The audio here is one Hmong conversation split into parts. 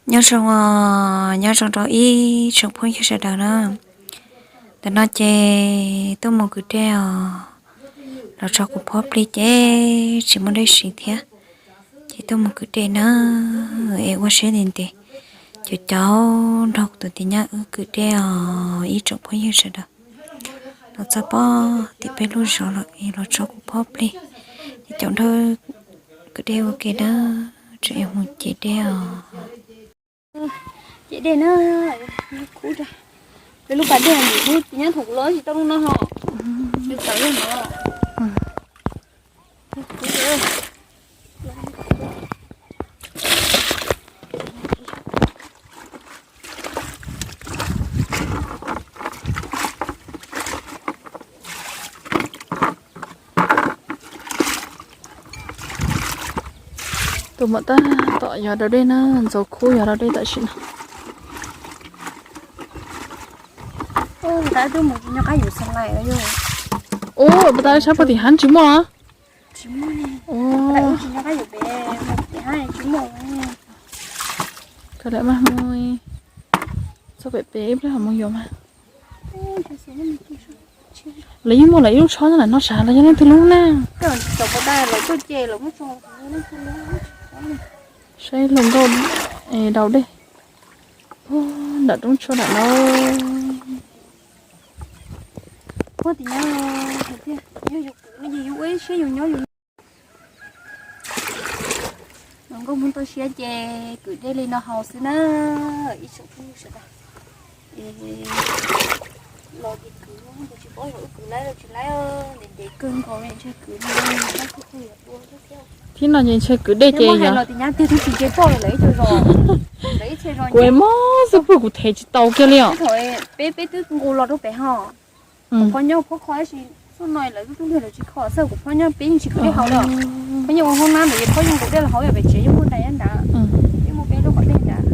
Nyob zoo, nyob zoo rau ib tsoom phooj ywg sawv daws na. Ntawm no ces tuaj mus kwv dej os, los tso kuv phob plig ces tsis muaj dej siv thiab, ces tuaj mus kwv dej na. Es ua siab ntev ntev, cov caub nrog kuv tus tij nyab wb kwv dej os ib tsoom phooj ywg sawv daws. Los txog pob tim peb lub zos los es los tso kuv phob plig, ces caum nrog kwv dej ua ke na, tseem yuav mus cev dej os. Cev dej na, khub rau peb lub pas dej, hnub tij nyab thaum kuv los tsis tau lub no ho, nws tawm lub no. Tus muam tab tom yog rau dej na, ntxuav khub yog rau dej tam sim no. Ub, puas tas sab pog tim hav tsis muaj los? Ua, kawg lawm mas mus txog pem pem ib pliag ho mus yuav mas. Lawv yeej muaj lawv ib lub tshob nyob ntawm no sav los yog leej twg lub na? Saib hluas nkauj es daus dej nram roob tshuaj nram no. Hluas nkauj Hmoob toj siab ces kwv dej li no haus xwb na, ib tsoom phooj ywg sawv daws. Los ces kwv, tsis paub yog wb kwv laib los tsis laib, ntev ntev kawg nkaus ntshe kwv li. Thib no ces ntshe kwv dej ces yog los tij nyab tiag twb tsis ntse poj lawm ib co zos, lawv ib txhia zos kuv mob xwb pwg kuv them tsis tau kiag li os. Peb, peb twb nqus los rau pem ho. Kuv phob nyob phob kho tab sis xub no lawv tub tub ntug lawv tsis kho xwb, kuv phob nyob peb yeej tsis kwv dej haus li. Phob nyob ua hoob nab ntawd ces phob yeej nqus dej los haus, yog pem tsev yeej muaj dej nrad, yeej muaj peb lub qhov dej nrad.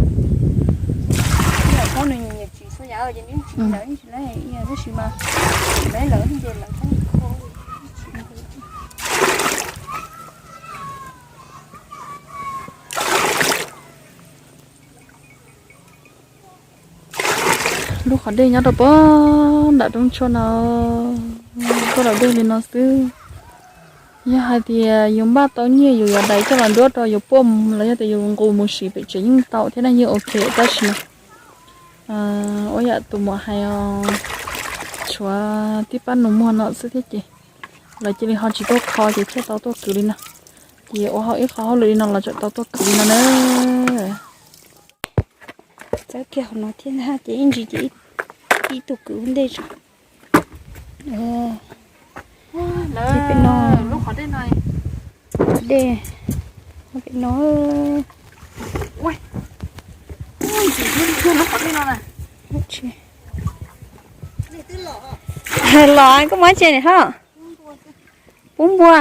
Phob nws nyiam tsis txhua yam ces nws yeej tsis nrad, yeej tsis laib tab sis mas lawv lawv ces lawv phob kho. Lub qhov dej nyob rau pem nram roob tshuaj no, tuaj daus dej li no xwb. Yog hais tias yus npaj tau nyiaj yus yuav dais coj los nruab rau yus puaj los yog tias yus nqus mus siv pem tsev yeej tau thiab na, yeej ok tab sis mas ua yam tus muam hais os, tshuav tib pab nus muag no xwb thiab ces lawv cia li ho tsis tuaj kho ces thiaj tau tuaj kwv li no. Ces ua hauj ib qho hauj lwm li no los tseem tau tuaj kwv li no na. Txawb kiag hauv no thiab ntag ces ib ntsis ces ib tug kwv ua ntej tso. Ces pem no, dej pem no. Los koj muab tse hos. Pub npua,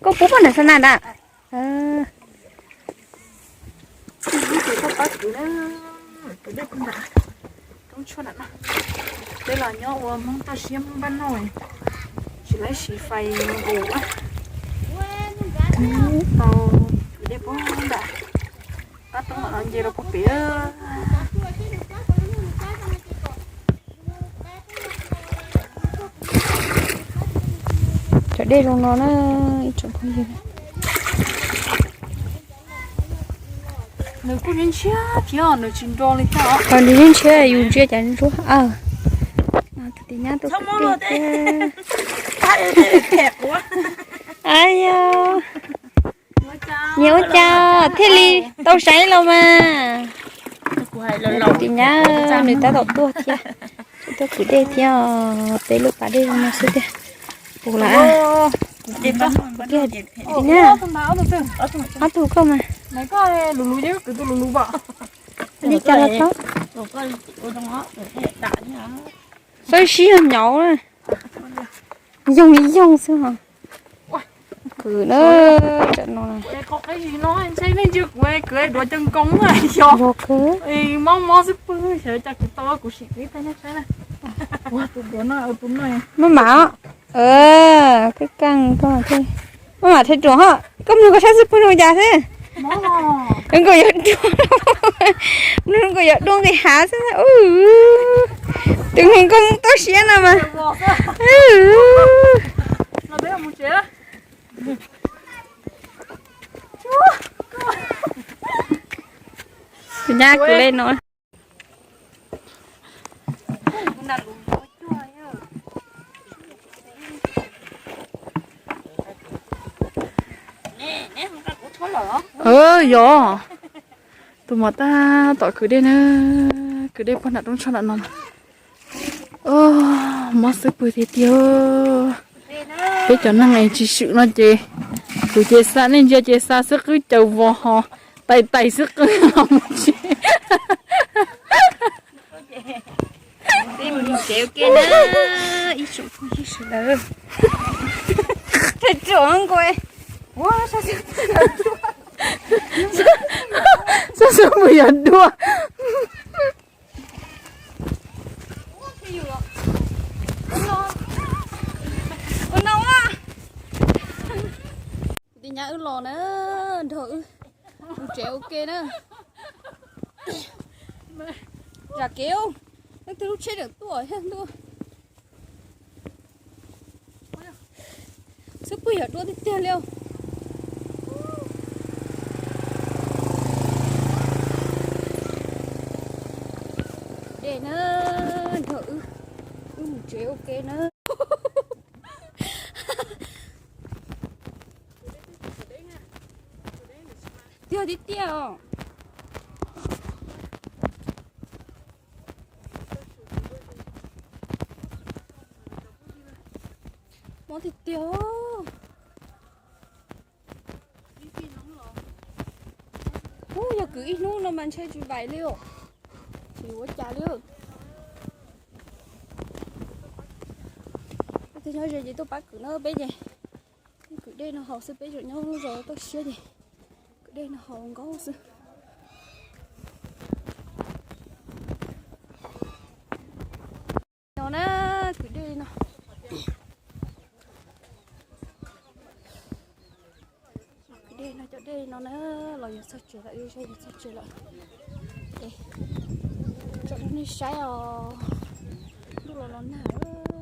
koj pub poj niam xa na dam. Peb los nyob ua Hmoob toj siab Hmoob npab nauj, tsis laib siv fais nqus, tau kwv dej pem nram qab roob no nce rau pem pem. Cov dej zoo no na, ib tsoom phooj ywg. Nws kuj ntshiab thiab nws tsis nro li thiab. Nws yeej ntshiab, yus ntsia cas ntsuab. Tus tij nyab tuaj kwv dej thiab. Ayo, nyias ua cas thiaj li tau saib los mas. Tus tij nyab nws tab tom tuaj thiab, tuaj kwv dej thiab. Peb lub pas dej zoo no xwb tiag. Puas lawm? Tij nyab, ob tug koj mas. Li cas los tau. Xab sib yog nyauv na. Yoog li yoog xwb os. Kwv na, tam no. Yog kwv. Mob mob xwb pwg xyov cas kwv tau kuv sim kwv tag nyob saib na. Maj mam, koj kaj koj thiaj maj mam thiaj ruam ho. Koj mloog koj saib xwb pwg zoo cas xwb. Koj yuav ruam. Nws nkaus yuav dua nqis hav xwb. Tus hluas nkauj muaj toj siab no mas. Tus nyab kwv dej no. Yog tus mos tab tom kwv dej na, kwv dej puag nram roob tsho nram no. Mob xub pwg tiag tiag. Peb cov neeg es tsis swm no ces kuv ces xa, nej ntsia ces xa xub qwb caws vos ho tais tais xub qwb los mus tsev. Peb mus tsev ua ke na. Ib tsoom phooj ywg sawv daws, tsuam nkaus. Sab xub pwg yog duaj. Kuv tus nyab wb los na, nrog wb mus tsev ua ke na. Zam kev, leej twg lub tsheb tawm tuaj thiab ntuj. Xub pwg yog duaj tiag tiag li. Dej na, nrog wb, wb mus tsev ua ke na. Tiag tiag tiag os. Mob tiag tiag. Ub, yog kwv ib hnub no mas ntshe tsis vaim li os. Tsis ua cas li. Peb twb nyob ze ces tuaj pab kwv no, peb ces kwv dej no haus xwb, peb tseem nyob zos toj siab ces kwv dej no haus nkaus xwb. No na, kwv dej no. Kwv dej no, cov dej no na, los yog txog tsev lawm, yog txog tsev lawm. Tsom rau nej saib os. Ntuj los los nag lawm.